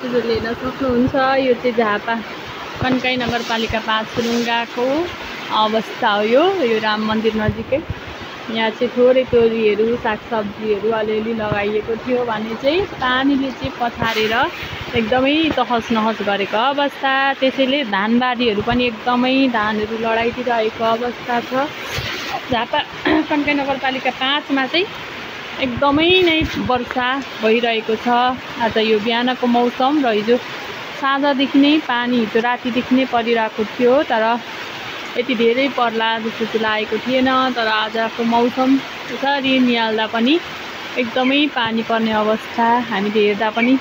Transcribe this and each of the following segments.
हजुरहरूले हेर्न सक्नुहुन्छ यो चाहिँ झापा कन्काई नगरपालिका 5 सुरुङ्गाको अवस्था हो। यो राम मन्दिर नजिकै यहाँ चाहिँ थोरै तोरीहरू सागसब्जीहरू अलिअलि लगाइएको थियो भने चाहिँ पानीले चाहिँ पछारेर एकदमै तहस नहस गरेको अवस्था। त्यसैले धानबारीहरू पनि एकदमै धानहरू लडाइदिरहेको अवस्था छ। झापा कन्काई नगरपालिका 5 मा चाहिँ एकदमै नै वर्षा भइरहेको छ। आज यो बिहानको मौसम र हिजो साँझदेखि नै पानी हिजो रातिदेखि नै परिरहेको थियो, तर यति धेरै पर्ला जस्तो चाहिँ लागेको थिएन। तर आजको मौसम यसरी निहाल्दा पनि एकदमै पानी पर्ने अवस्था हामीले हेर्दा पनि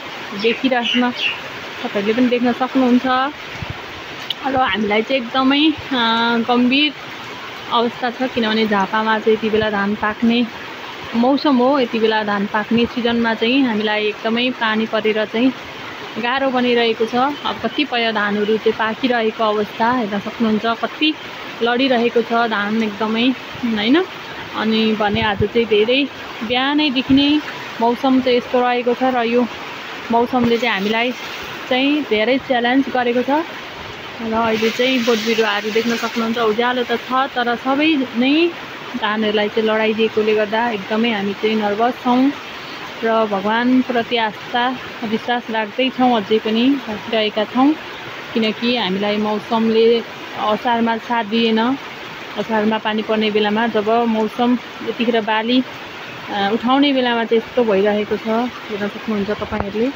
देखिराख्न, तपाईहरुले पनि देख्न सक्नुहुन्छ। र हामीलाई चाहिँ एकदमै गम्भीर अवस्था छ, किनभने झापामा चाहिँ यति बेला धान पाक्ने मौसम हो। यति बेला धान पाक्ने सिजनमा चाहिँ हामीलाई एकदमै पानी परेर चाहिँ गाह्रो बनिरहेको छ। अब कतिपय धानहरू चाहिँ पाकिरहेको अवस्था हेर्न सक्नुहुन्छ, कति लडिरहेको छ धान एकदमै हैन। अनि भने आज चाहिँ धेरै बिहानैदेखि नै मौसम चाहिँ यस्तो रहेको छ र यो मौसमले चाहिँ हामीलाई चाहिँ धेरै च्यालेन्ज गरेको छ। र अहिले चाहिँ बोट बिरुवाहरू देख्न सक्नुहुन्छ, उज्यालो त छ तर सबै नै धानहरूलाई चाहिँ लडाइदिएकोले गर्दा एकदमै हामी चाहिँ नर्भस छौँ र भगवानप्रति आस्था विश्वास राख्दै छौँ, अझै पनि राखिरहेका छौँ। किनकि हामीलाई मौसमले असारमा साथ दिएन। असारमा पानी पर्ने बेलामा जब मौसम यतिखेर बाली उठाउने बेलामा चाहिँ यस्तो भइरहेको छ। हेर्न सक्नुहुन्छ तपाईहरुले,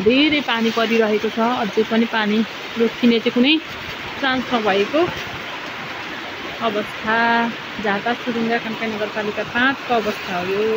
धेरै पानी परिरहेको छ। अझै पनि पानी रोकिने चाहिँ कुनै चान्स नभएको अवस्था झापा सुरुङ्गा कन्काई नगरपालिका 5 को अवस्था हो यो।